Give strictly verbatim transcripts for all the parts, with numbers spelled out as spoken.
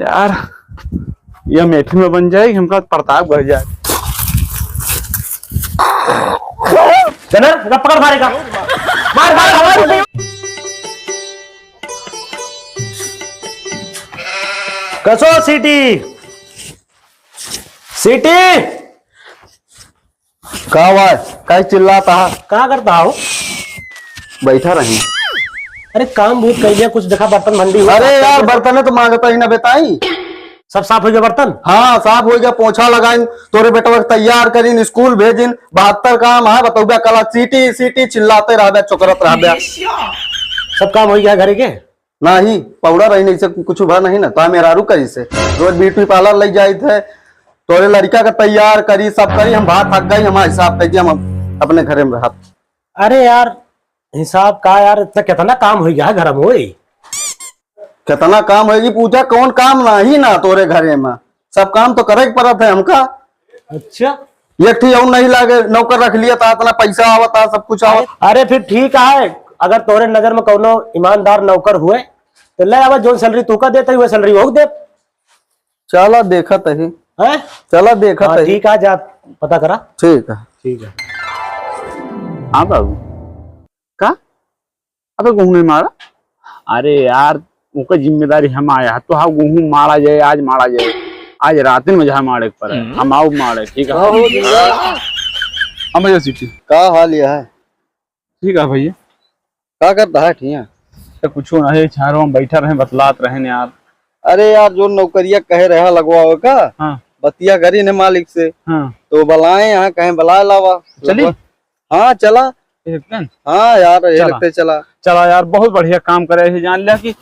यार, ये महफिल में बन जाए, हमका प्रतापगढ़ जाए। जनर, पकड़ मारेगा। मार, मार, मार। कसो सीटी? सीटी? का हुआ? काहे चिल्लात हा? का करत हो? बैठा रही। अरे काम बहुत कर लिया, कुछ देखा बर्तन भंडी हुआ। अरे यार, बर्तन तो मांजत ही ना बेटाई। सब साफ होइ गया बर्तन? हाँ, साफ होइ गया, पोछा लगाइन, तोरे बेटवा के तैयार करिन, स्कूल भेजिन, बहत्तर काम है, बतौबे कला सीटी, सीटी चिल्लाते रहबे, चोकरत रहबे। सब काम होइ गया घरे के? नाही, पाउडर रही नहीं से कुछ भा नहीं ना, तो मेहरारू करी से। रोज ब्यूटी पार्लर लइ जाइत है, तोरे लड़का का तैयार करी, सब करी, हम भात थक गई, हमारा हिसाब कर दिया, हम अपने घरे में रहत। अरे यार, हिसाब का यार, इतना कितना काम होइ गया है घर में, ओए? कितना काम होएगी पूछा, कौन काम नाही ना तोरे घरे में, सब काम तो करे के पड़त है हमका। अच्छा। एक ठी और नहीं लागे, नौकर रख लिया था, इतना पैसा आवत था, सब कुछ आवत। अरे फिर ठीक है, अगर तोरे नजर में कौनो ईमानदार नौकर हुए, तो ले आवा, जोन सैलरी तू का देते हुए सैलरी वो दे। चला देखत ही। हैं? चला देखत हाँ, ही। ठीक है, जा पता करा। ठीक है। ठीक है। हाँ बाबू। का? अबे गेहूं नहीं मारा? अरे यार, ओकर जिम्मेदारी हम आया है। तो हाँ, गेहूं मारा जाए, आज मारा जाए। आज रात में जहाँ मारे के पड़े, हम्म। हम आओ मारे, ठीक है? हाँ, हो गया। हम भैया सीटी। का हाल यह है? ठीक है भैया। का करत है ठिया? तो कुछ ना है, चारों हम बैठा रहे, बतलात रहे यार। अरे यार, जो नौकरिया कहे रहा लगवावे का, हाँ। बतिया करी ने मालिक से। हाँ। तो बुलाए यहाँ, कहे बुलाए लावा। चली? हाँ, चला। एक दिन? हाँ यार, ये चला। लगते चला। चला यार, बहुत बढ़िया काम करे है, जान लिया कि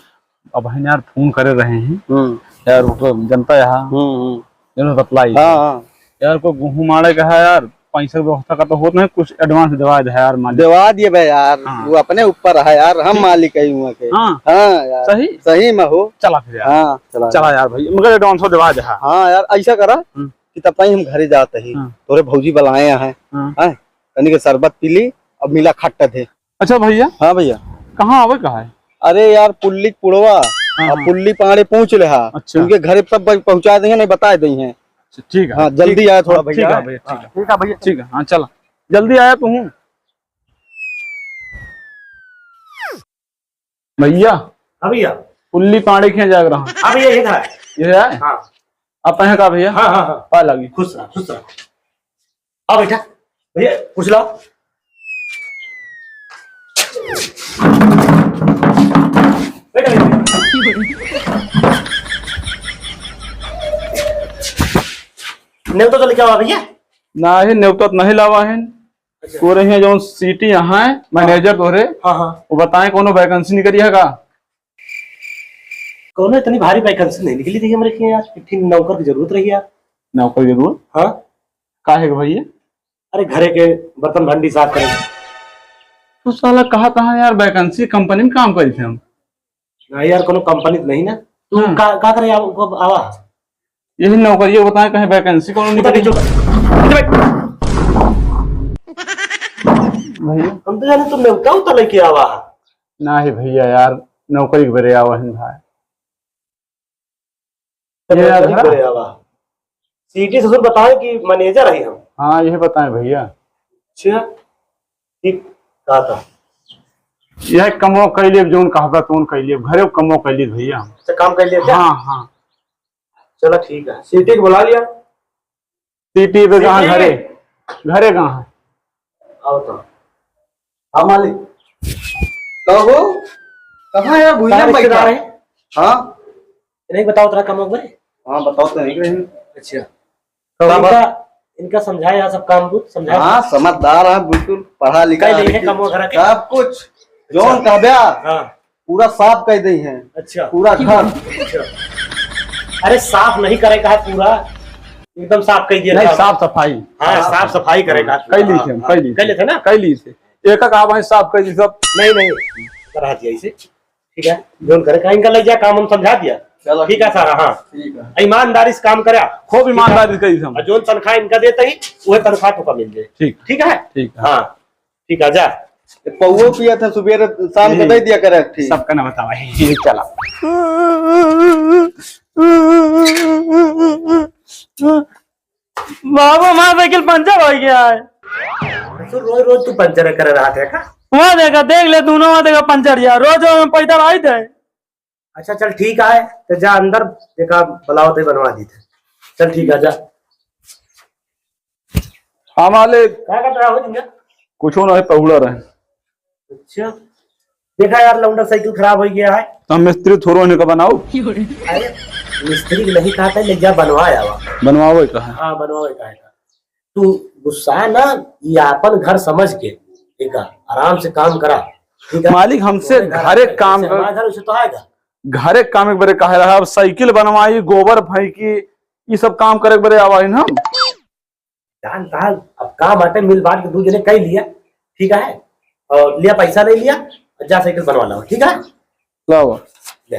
अब हम यार फोन करे रहे हैं। हम्म। यार, वो तो जनता यहाँ। हम्म, हम्म। इन्होंने बतलाई। हाँ, हाँ। यार, कोई गेहूं मारे का है यार, पैसा की व्यवस्था का तो होत नहीं, कुछ advance देवा दे यार मालिक। देवा दिए बे यार, हाँ। वो अपने ऊपर है यार, हम ठीक। मालिक है वहाँ के। हाँ। हाँ यार। सही? सही में हो। चला फिर यार। हाँ, चला चला यार। यार भाई, मगर advance हो देवा दे, हाँ। हाँ यार, ऐसा करा हम्म। कि तब ताई हम घरे जाते ही, हाँ। तोरे भौजी बुलाए हैं, हाँ। हैं? तनी के शरबत पी ली, अब मिला खट्टा दे। अच्छा भैया। हाँ भैया। कहाँ आवे का है? अरे यार, पुल्ली पुड़वा, हाँ, और हाँ। पुल्ली पाड़े पहुँच ले हा। अच्छा। उनके घरे सब पहुँचा देंगे, नहीं बता देंगे। अच्छा, ठीक है। हाँ, जल्दी ठीक। आया थोड़ा हाँ, भैया। ठीक है भैया, ठीक हाँ, है। ठीक है भैया। ठीक है, हाँ, चला। जल्दी आया तू। भैया। हाँ भैया। पुल्ली पाड़े के यहाँ जाग रहा। हाँ भैया, ये है। ये है? हाँ। आप हैं का भैया? हाँ, हाँ, हाँ। पा लगी। खुश रहा, खुश रहा। आओ बेटा, भैया, पूछ लो। बैठो, बैठो। नेवता तो लेके आवा भैया। नाही, नेवता तो नहीं लावा है। अच्छा। तोरे हियाँ जौन सीटी यहाँ है, हाँ। मैनेजर तोरे, हाँ, हाँ। वो बताए कौनो vacancy निकली है का? कौनो इतनी भारी vacancy नहीं निकली थी हमरे के यार, एक ठे नौकर की जरूरत रही यार। नौकर की जरूरत? हाँ। काहे के भैया? अरे घरे के बर्तन भंडी साफ करे। तो साला कहा कहा यार vacancy, company में काम करी थे हम। ना यार, कोनो company तो नहीं ना। तू हाँ। का, का करे आवा, आवा? यही नौकरी बताए, कहीं vacancy कौनो उधर निकली? नीचे उतर। नीचे बैठ। भैया। हम तो जाने तू नेवता उतर लेके आवा। नाही भैया यार, नौकरी के बेरे आवा है भाई। ये यार नौकरी के है? बेरे आवा। सीटी ससुर बताए कि मैनेजर है हम। हाँ, यही बताए भैया। अच्छा, ठीक कहा था। यह कमो कैले, जौन कहबा तौन कैले, घरे कमो कैले भैया। अच्छा, काम कैले क्या? हाँ, हाँ। चला ठीक है, सीटी को बुला लिया। सीटी पे कहाँ सीटी? घरे? घरे कहाँ है? आओ तो। हाँ मालिक। कहो, कहाँ यार भुइया कहाँ में रिश्तेदार बैठा? है? हाँ। नहीं बताओ तेरा काम हो गए? हाँ, बताओ तो नहीं रहे। अच्छा। तो कहाँ इनका, बात? इनका समझाए यार सब काम कुछ समझाए। हाँ, समझदार है बिल्कुल, पढ़ा लिखा कई है नहीं है बिल्कुल। कमवा घर के? सब कुछ। अच्छा। जौन कहबे, हाँ। पूरा साफ कर दी है। अच्छा। पूरा घर। अच्छा। अरे साफ नहीं करे का है पूरा, एकदम साफ कर दिया नहीं, था। साफ सफाई। हाँ, साफ साफ सफाई करे का। कर ली हाँ, थे हम, हाँ, कर ली कर थे। लेते ना? कर ली थे। एक एक आवाज साफ कर दी सब। नहीं, नहीं, करा दिया इसे। ठीक है, जौन करे का इनका ले जा, काम हम समझा दिया। चलो। ठीक है सारा, हाँ। ठीक है। ईमानदारी से काम करा। खूब ठीक है? ईमानदारी से करी हम। और जौन तनख्वाह इनका देते ही, वह तनख्वाह तुमका मिल जाए। ठीक। ठीक है? ठीक है। हाँ। ठीक है, जा। पौवो पिया था सुबेरे, शाम को ए, दे दिया करे, ठीक। सबका ना बतावा, ये चला। बाबू, हमारा साइकिल पंचर होइ गया है। ससुर, रोज रोज तू पंचर करे रहत है का? वहाँ देखा, देख ले, दोनों वहाँ देखा पंचर यार, रोज रोज हम पैदल आइत है। अच्छा चल ठीक है, तो जा अंदर देखा, बुलाओ तो बनवा दी थे। चल ठीक है, जा। हाँ मालिक। का करत रहा हो तुम? कुछो ना है, पहुड़ा रहे। अच्छा, देखा यार, लौंडा साइकिल खराब होइ गया है। तो हम मिस्त्री थोड़ो इनका बनाओ। अरे, मिस्त्री के नहीं कहा था, ले जा बनवाए आवा। बनवावे का है? हाँ, बनवावे का है। तू गुस्सा ना, ये आपन घर समझ के, ठीक है, आराम से काम करा, ठीक है? मालिक, हमसे तोरे घर घरे आके काम जैसे कर, हमारे घर वैसे तो आएगा। घरे काम एक बारे कहे रहा, अब साइकिल बनवाई, गोबर फेंकी, ये सब काम करे एक बारे आवा है ना हम। जान कहा, अब काम आटे मिल बांट के दू जने कर लिया, ठीक है? और लिया, पैसा ले लिया, और जा साइकिल बनवा लाओ, ठीक है? लाओ। ले,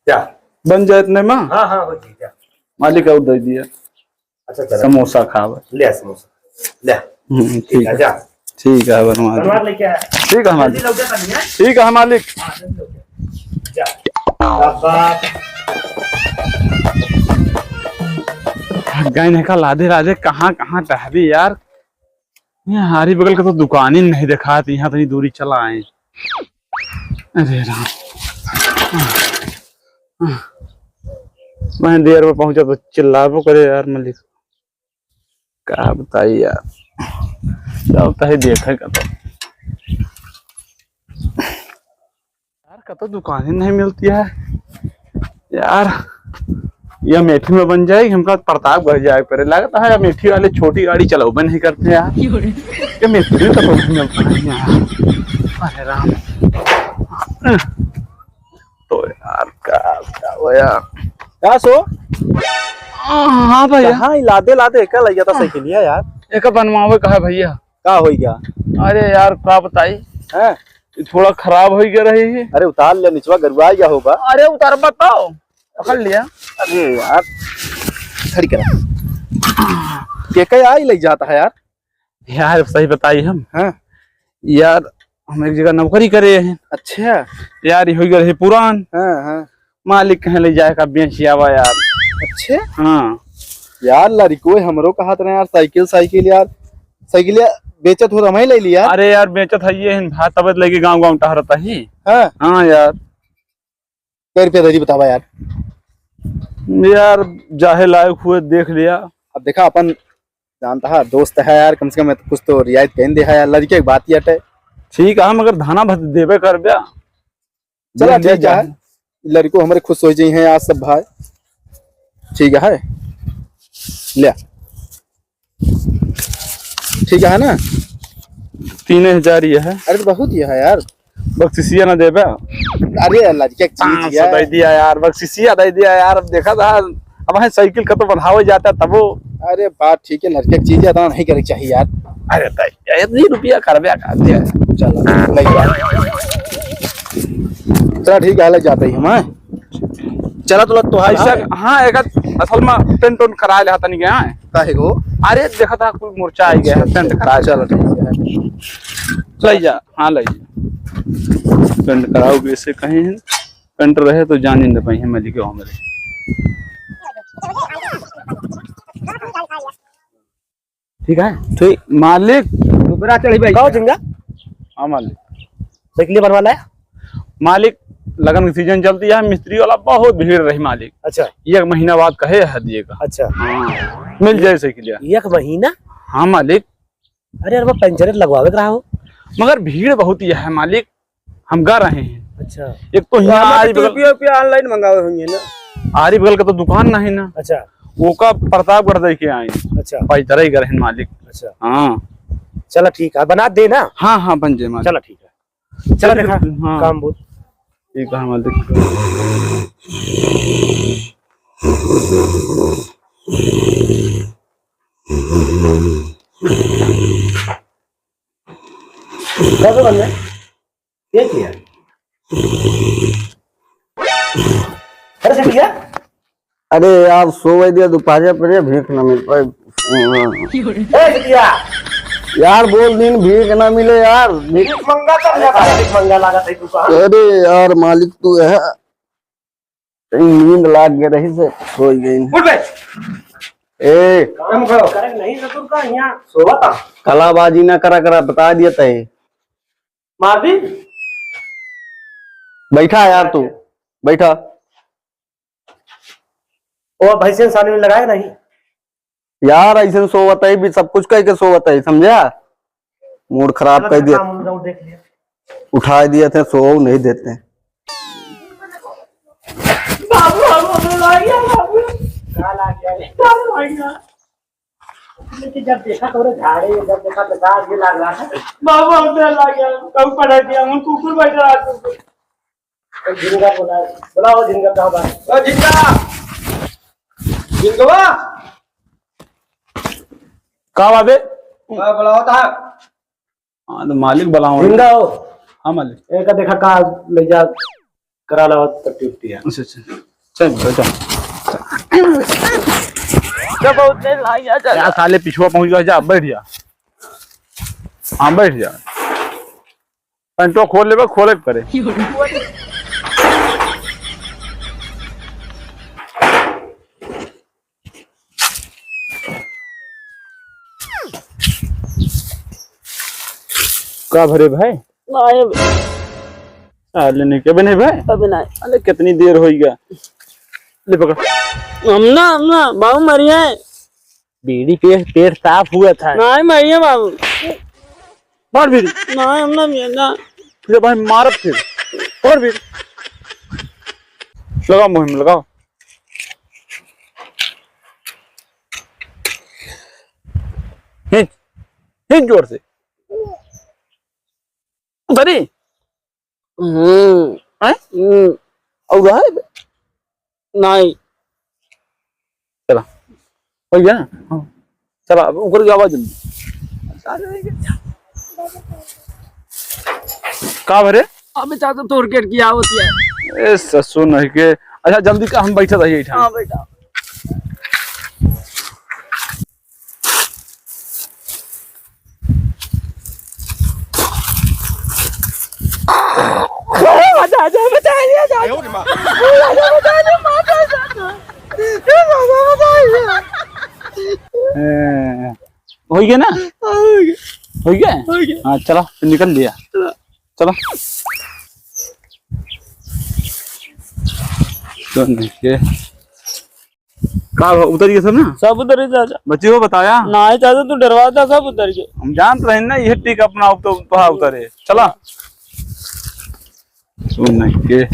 जा। बन जाए इतने में? हाँ, हाँ, हो जी, जा। मालिक और दे दिया। अच्छा, चला। समोसा खावे। ले आ समोसा। ले आ। हम्म, ठीक ठीक है, है। जा। ठीक है, बनवा दे। बनवा लेके आ। ठीक है, मालिक। जल्दी लौट जा, तनी, हैं? ठीक है, मालिक। हाँ, जल्दी लौट जा। जा। बाबा। थक गए नहीं का लादे लादे, कहाँ, कहाँ टहबी यार। ये हारी बगल का तो दुकान ही नहीं देखात, यहाँ तनी दूरी चला आए। अरे राम, मैं देर में पहुंचा तो चिल्लाबो करे यार मलिक, का बताई यार, का बताई, देखे का तो यार, का तो दुकान ही नहीं मिलती है यार। ये अमेठी में बन जाएगी, हमका प्रतापगढ़ जाए पड़े। लगता है अमेठी वाले छोटी गाड़ी चलाओ बंद नहीं करते यार। ये मिस्त्री तो बहुत मिलता है यार। अरे राम। तो यार का, का हो यार? का सो? हाँ, हाँ भैया। कहाँ ही लादे लादे एका लग जाता साइकिलिया यार? एका बनवावे का है भैया? का होई गया? अरे यार का बताई? हैं? ये थोड़ा खराब हो गया रही है। अरे उतार ले निचवा, गरुआ गया होगा। अरे उतार बताओ। पकड़ लिया। अरे यार, खड़ी करा। के के आई लग जाता है यार? यार, सही बताई हम। हाँ। यार, हम एक जगह नौकरी करे हैं। अच्छा। यार, ये हो गए रहे पुरान। हाँ, हाँ। मालिक कहे ले जाए का बेच आवा यार। अच्छा। हाँ। यार, लड़को हमरो कहत रहे यार, साइकिल, साइकिल यार, साइकिल यार, बेचत हो तो हमें ले लिया। अरे यार, बेचत है ये हैं भाई, तबत लेके गाँव गाँव टहरता ही। हाँ। हाँ यार। कै रुपया दे दी बतावा यार। यार, जाहे लायक हुए देख लिया। अब देखा, अपन जानता है, दोस्त है यार, कम से कम कुछ तो रियायत कहीं दे है यार, लड़के की बात ही अटे। ठीक है, हम अगर धाना भत देबे करबे। चला, देख ठीक लीजिए। है, लड़को हमारे खुश हो जाइए हैं आज सब भाई। ठीक है, ले। ठीक है ना? तीन हजार ये है। अरे, तो बहुत ये है यार। बख्शिशिया ना देबे? अरे, अल्लाह की एक चीज पाँच सौ है। दे दिया यार, बख्शिशिया दे दिया यार। अब देखा था, अब है साइकिल का तो बढ़ावे जाता तबो। अरे, बात ठीक है, लड़के की चीज है, इतना नहीं करे चाहिए यार। अरे, तो इतनी रुपया करबे का दे। चलो, ले जा। चला, ठीक है, ले जाते ही हम, हैं? चला, तो, तो ऐसा, हाँ, एक असल में पेंट उंट करा ले तनी के, हैं? काहे को? अरे, देखा था, कोई मोर्चा आ गया है, पेंट करा। चलो, ठीक है। ले जा, हाँ, ले जा। पेंट कराओ, वैसे कहीं है, पेंट रहे तो जान ही न पाई है, मैं लिखे हूँ मेरे। ठीक है? ठीक। मालिक। ऊपरा चढ़ी भाई। का हो झिंगा? हाँ मालिक। साइकिल बनवा लाया? मालिक, लगन की सीजन चलती है, मिस्त्री वाला बहुत भीड़ रही मालिक। अच्छा। एक महीना बाद कहे है दिए का। अच्छा। हाँ, मिल जाए साइकिल। एक महीना? हाँ मालिक। अरे यार, वो पंचर लगवावे के रहा हो। मगर भीड़ बहुत ही है मालिक। हम गा रहे हैं। अच्छा। एक तो तो यहाँ हमारे आरी बगल रुपया, रुपया online मंगावे होंगे ना। आरी बगल का तो दुकान नहीं ना। अच्छा। वो का प्रतापगढ़ दे के आए। अच्छा। पैदल ही गए हैं मालिक। अच्छा। हाँ। चला ठीक है, बना दे ना। हाँ, हाँ, बन जाए मालिक। चला ठीक है। चला देखा, हाँ। काम बोल। ठीक है मालिक। कैसे बन गए? ये क्या? अरे सेठिया। अरे यार, सोवे दिया दोपहरिया पर, भीख ना मिल पाए। ए सेठिया। यार, बोल दिन भीख ना मिले यार, भीख भीख मंगा तब ना खाए, भीख मंगा लागत है तू कहाँ? अरे यार, मालिक तू है। कहीं नींद लाग गए रही से सोई गई। उठ बे। ए। काम करो। करे नहीं ससुर का यहाँ सोवत आ। कलाबाजी ना करा करा, बता दिया तय। मार दी। बैठा यार तू, बैठा। ओ भैंसियन सानी में लगाए नहीं। यार, ऐसे सोवत है, भी सब कुछ कह के सोवत है, समझा? मूड खराब कर दिया। काम उनका देख लिया। उठा दिया थे, सो नहीं देते। बाबू, बाबू, बाबू, आ गया, बाबू। का लाग गया रे? बाबू, आ गया। लेकिन जब देखा तो रे झाड़े, जब देखा तो झाड़ ये लाग रहा था। बाबू, हम डर लाग गया, कब पड़ा दिया, हम कुकुर बैठा रहा, कुकुर। झिंगा बोला, बुलाओ झिंगा, कहाँ बा? ओ झिंगा, झिंगवा। का बा बे? का बुलाओ ता? हाँ, तो मालिक बुलाओ। झिंगा हो। हाँ, मालिक। एक देखा का ले जा, करा ला टट्टी उट्टी है। अच्छा, अच्छा। चल, बैठा। जब बहुत देर लाग गया, चल। यार, साले पिछुआ पहुंच गया, जा, बैठ जा। हाँ, बैठ जा। पैंटवा खोल लेबे, खोले के पड़े। का भरे भाई? नहीं। साले नहीं, अबे नहीं भाई? अबे नहीं। अरे कितनी देर होई गया। ले पकड़। हम ना, हम ना, बाबू मरिया है। बीड़ी पे पेट साफ हुआ था। नहीं, मैं ये बाबू। मार बीड़ी। नहीं, हम ना, हम ना। फिर भाई मारब फिर। और बीड़ी। लगाओ मुहिम, लगाओ। खींच, खींच जोर से। उतरी? हम्म। हैं? हम्म। और है? नहीं। चला। हो गया ना? हाँ। चला, अब ऊपर की आवाज जल्दी। का भरे? अबे चाचा तोर गेट की आवत है। ए ससुर नहीं के। अच्छा, जल्दी का, हम बैठा रहिए इठा। हाँ, बैठा। ए, हो गया ना? हो गया। हो गया? हो गया। हाँ, चला, निकल लिया। चला। चला। तो नीचे। का हो, उतर गए सब ना? सब उतर गए चाचा। बच्ची हो बताया? नहीं चाचा, तू डरवा था, सब उतर गए। हम जानत रहे ना, ये टिक अपना अब तो पहा उतरे। चला। सुन के।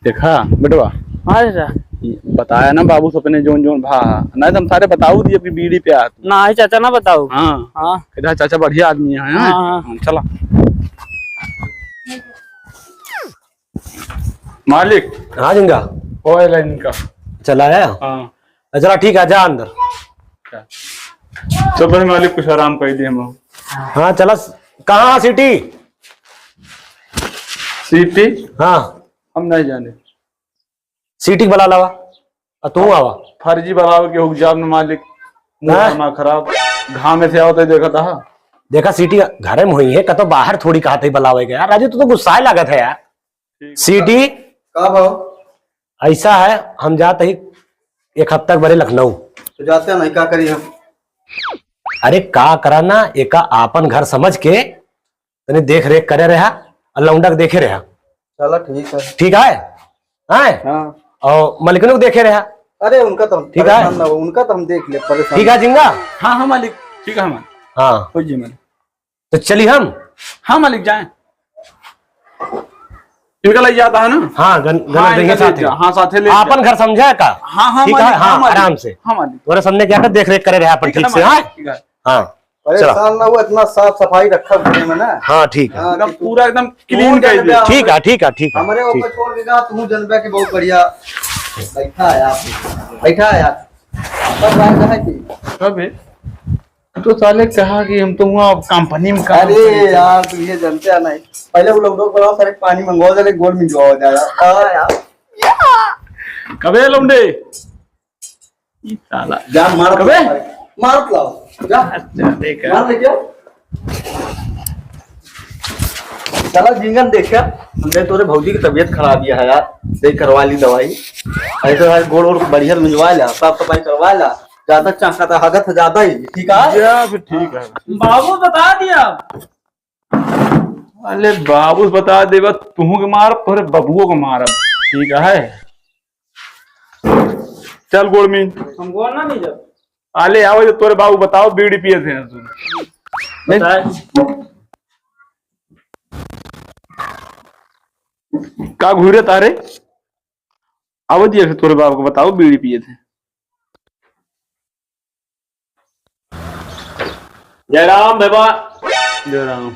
देखा, बेटवा। हाँ चाचा। ये बताया ना बाबू से अपने जोन जोन भा। नहीं तो हम सारे बताऊ दिए कि बीड़ी पे आ तू। नहीं चाचा, ना बताऊ। हाँ। हाँ। इधर चाचा बढ़िया आदमी है, हैं? हाँ, हाँ। हाँ, चला। मालिक। हाँ जिंगा। ओए लाइन का। चला आया? हाँ। चला ठीक है, जा अंदर। चल भाई मालिक, कुछ आराम कर दिए हम। हाँ चला। कहाँ सीटी? सीटी? हाँ। हम नहीं जाने। सीटी के बुला लावा। और तू आवा। फर्जी बुलावे के हुक जाब न मालिक। मुंह हाँ? ना खराब। घाम में से आवत है, देखा था। देखा सीटी घरे में हुई है, कतो बाहर थोड़ी कहा था बुलावे के। यार राजू, तू तो गुस्साए लागत है यार। ठीक है। सीटी। का भाव? ऐसा है, हम जात ही एक हफ्ता के बरे लखनऊ। तो जाते हैं नहीं, का करी हम? अरे का करा ना, एका आपन घर समझ के तनी देख रेख करे रहा, और लौंडा के देखे रहा। चला ठीक है। ठीक है? हैं? हाँ। और मलिकनो के देखे रहा। अरे उनका तो हम ठीक है। परेशान ना हो, उनका तो हम देख ले, परेशान। ठीक है जिंगा? हाँ, हाँ मालिक, ठीक है मालिक। हाँ। हो जी मालिक। तो चली हम? हाँ मालिक, जाएं। इनका लग जाता है ना? हाँ, गन-, गन-, हाँ, देंगे इनका साथ ले में। जा, हाँ, साथ ले जा। आपन घर समझा है का? हाँ, हाँ, ठीक है, मालिक, हाँ, हाँ, मालिक। आराम से। हाँ, मालिक। तोरा सामने क्या कर, देख रेख करे रहे आपन ठीक है, ठीक से, मालिक, हाँ? ठीक है। हाँ, चला। परेशान ना हो, इतना साफ सफाई रखा घरे में ना। हाँ, ठीक है। हाँ, एकदम कि तू पूरा एकदम तू clean कर दे। ठीक है, ठीक है, ठीक है, हमरे ठीक। ऊपर छोड़ देगा, तू जनबे के बहुत बढ़िया। बैठा है आप, बैठा है आप। बस भाई, कहाँ की? कब है? तो साले कहा कि हम तो वहाँ कंपनी में काम अरे करी थे। यार, तू ये जानते हैं नहीं। पहले वो लोग, लोग बुलाओ, सारे पानी मंगवाओ, सारे गोल मिंजवाओ ज्यादा। हाँ यार। कबे लौंडे? ई साला। जा मार कबे? मार लाओ। जा। अच्छा, देख। मार ले क्या? चला झिंगन, देखा, हमरे तोरे भौजी की तबीयत खराब ही है यार, देख करवा ली दवाई। ऐसे भाई गोड़ वोड़ बढ़िया मिलवा ला, साफ सफाई करवा ला, ज्यादा चाहता हगत ज्यादा ही, ठीक है? या फिर ठीक है। बाबू बता दिया। अरे बाबू बता देबा, तुहू के मारब, तोहरे बबुओ के मारब, ठीक है? चल गोड़ में। हम गोड़ ना मिलब। आले आवे जो तोरे बाबू बताओ, बीड़ी पिए थे तू। बताए। का घूरे तारे? आवे दिया फिर तोरे बाबू को बताओ, बीड़ी पिए थे। जय राम भैया। जय राम।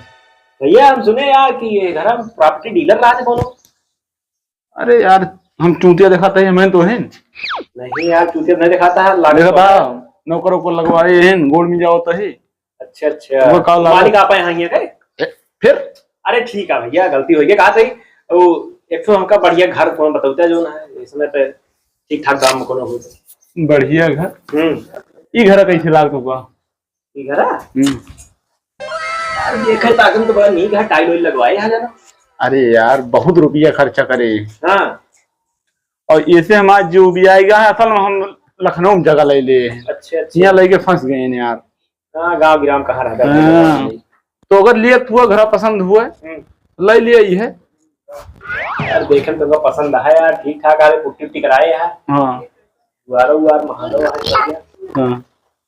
भैया, हम सुने यार कि ये घर हम प्रॉपर्टी डीलर रहा थे कोनो। अरे यार, हम चूतिया दिखाता है, हमें तो है। नहीं यार, चूतिया नहीं दिखाता है, लागत देखा तो था, है। नौकरों को लगवाए हैं, गोड़ में जाओ तो है। अच्छा, अच्छा। वो का लागत? मालिक आप आए हैं ये, है? ए, फिर? अरे ठीक है भैया, गलती हो गई, कहा सही। वो एक तो हमका बढ़िया घर कौन बताता है जो ना है, इसमें पे ठीक ठाक दाम में कोनो हो। बढ़िया घर? हम्म। ई घर कैसे लागत होगा? ई घर? हम्म। यार, देखे ताकि तो बड़ा नीक है, टाइल वाइल लगवाए है ना। अरे यार, बहुत रुपया खर्चा करे। हाँ। और ऐसे हम आज जो भी आएगा है, असल में हम लखनऊ में जगह ले ले हैं। अच्छा, अच्छा। यहाँ लेके फंस गए हैं यार। हाँ, गाँव गिराम कहाँ रहता है? हाँ। तो अगर लिए तू घर पसंद हुए, हम्म। ले लिए ही है। यार, देखे तो पसंद है यार, ठीक ठाक है, पुट्टी उट्टी कराए है। हाँ। दुआरा उआर महादेव है, बढ़िया। हाँ।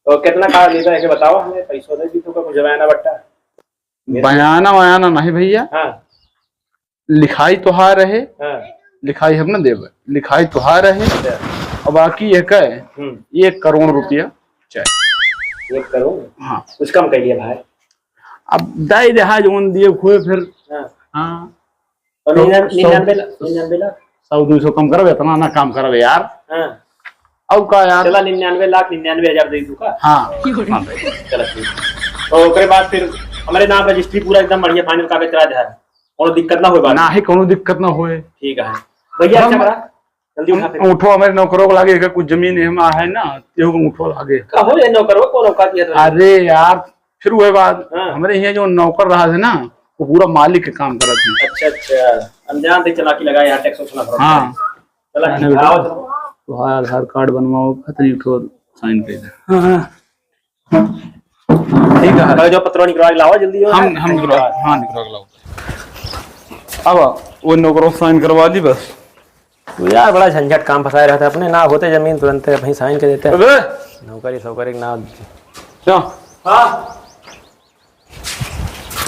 तो कितना का लेता है, ये बताओ हमें, पैसों दे दी तो का कुछ बयाना बट्टा? बयाना वयाना नहीं भैया। हाँ। लिखाई तोहार रहे, हाँ। लिखाई हम ना देब, लिखाई तोहार रहे। अच्छा। और बाकी ये कहे, हम्म। एक करोड़ रुपया चाहे। एक करोड़? हाँ। कुछ कम कर लिया भाई। अब दाई देहा जौन दिए हुए फिर। हाँ। हाँ। और तो निन्यान-, सौ, निन्यानवे लाख, निन्यानवे लाख? सौ दो सौ कम करबे, इतना ना काम करबे यार। हाँ। अब का यार? चला निन्यानवे लाख निन्यानवे हजार दे दूँ का? हाँ। हाँ भाई। चला ठीक। तो ओकरे बाद फिर हमारे नाम रजिस्ट्री पूरा एकदम बढ़िया फाइनल कागज करा दे है। कोनो दिक्कत ना होए बाद में? ना ही कोनो दिक्कत ना होए। ठीक है। भैया, हम अच्छा करा, जल्दी उठा हम फिर। उठो हमारे नौकरों को लागे, एकर कुछ जमीन है, हम है ना, एहू को उठो लागे। का हो ये नौकरों को नौकर दिया तो? अरे यार, फिर वह बात, हाँ। हमरे यहाँ जो नौकर रहा है ना, वो पूरा मालिक के काम करत है। अच्छा, अच्छा। अनजान से चालाकी लगाए, यहाँ टैक्स वैक्स ना भरो। हाँ। चला, मैंने ठीक है, बेटा, आओ। तो हाँ, आधार कार्ड बनवाओ, पता नहीं, ठो साइन कर दे। हाँ, हाँ। ठीक है। भाई, जो पत्रवा निकलवा के लाओ, जल्दी हो। हम, हम निकलवा, हाँ, निकलवा के लाओ। अब वो नौकरों साइन करवा ली बस। तू यार बड़ा झंझट काम फंसाए रहता है, अपने ना होते जमीन तुरंत वहीं साइन कर देते हैं। अबे! नौकरी सौकरी ना। क्या? हाँ।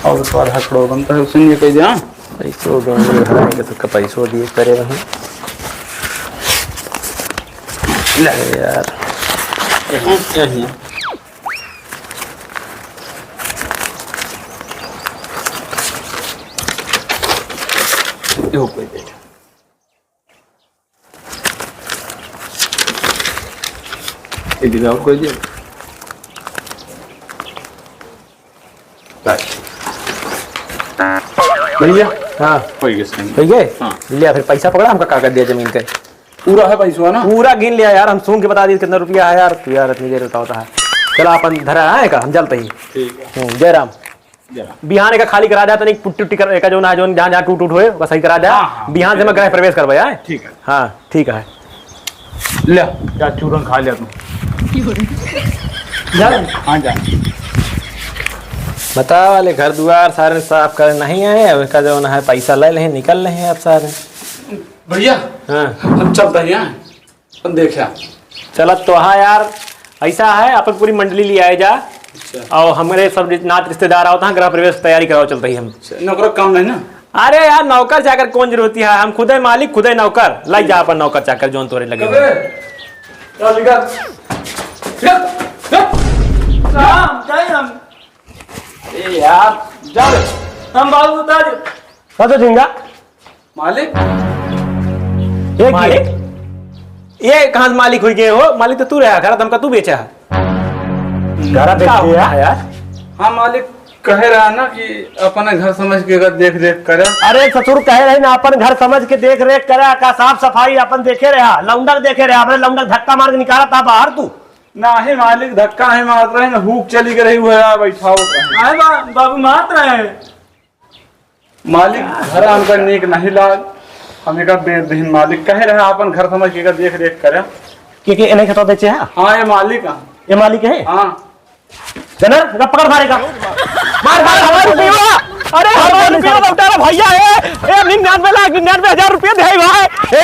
और तो आधा करोड़ बनता है, उसे नहीं कह दिया। पैसो देंगे, घर में के सबका पैसो दिए करे वहीं। ले यार। यो कोई दे। ये भी और कोई दे। बस। भैया। हाँ। हो गया साइन। हो गया? हाँ। लिया फिर पैसा पकड़ा, हमका कागज दिया जमीन के। पूरा है पैसा ना? पूरा गिन लिया यार, हम सूंघ के बता दी कितना रुपया है यार। तू यार इतनी देर बतावता है। चला अपन धरा है का, हम चलते ही। ठीक है। हम्म, जय राम। जय राम। बिहान एका खाली करा द्या, तनिक पुट्टी उट्टी कर, एका जौन है, जौन जहाँ, जहाँ टूट टूट होए, ओका सही करा द्या। हाँ, हाँ, बिहान से मैं गृह प्रवेश करबे, आए? ठीक है। हाँ, ठीक है। ले, जा चूरन खा लिया तू। जा। हाँ, जा। बतावा ले, घर दुआर सारे साफ करे नहीं आए, अब एका जौन है पैसा ले लें, निकल लें अब सारे। भैया, हाँ। हम चलते हैं, हाँ। अपन देखे। चला तो हाँ यार, ऐसा है, अपन पूरी मंडली ले आए जा। अच्छा। और हमारे सब नात रिश्तेदार आवत हैं, गृह प्रवेश की तैयारी कराओ, चलते ही हम। अच्छा, नौकर काम नहीं ना? अरे यार, नौकर चाकर कौन जरूरत है, हम खुदे मालिक, खुदे नौकर। लाई जा अपन नौकर चाकर, जौन तोरे लगे हो। अबे, चल निकल। निकल, निकल। राम, जाए हम। ए यार, जा रे। हम बाबू उतार। कहाँ से झिंगा? मालिक? ये की? मालिक? ये कहाँ से मालिक हुई गए हो? मालिक तो तू रहा, घर हमका तू बेचा है। घर बेच का दिया? हुआ है यार? हाँ मालिक, कहे रहा ना कि अपने घर समझ के अगर देख रेख करे। अरे ससुर, कहे रहे ना अपन घर समझ के देख रेख करे, का साफ सफाई अपन देखे रहा, लौंडा के देखे रहा, अपने लौंडा के धक्का मार के निकाला था बाहर तू। नाही मालिक, धक्का नहीं मारत रहे, ना हुक चली गई रही, वो यार बैठा होत रहे। आए बा-, बाबू मारत रहे। मालिक, घर हमका नीक नहीं लाग, हम एका बेच दिहिन मालिक। कहे रहे आपन घर समझ के एका देख रेख करे। के, के एने खेतवा बेचे है? हाँ, ये मालिक है। ये मालिक है? हाँ। जनर, एका पकड़ मारे का। मार, मार, हमार रुपया। अरे, हमार रुपया लौटा रे भैया, ए, ए, निन्यानवे लाख, निन्यानवे हजार रुपया दे भाई। ए,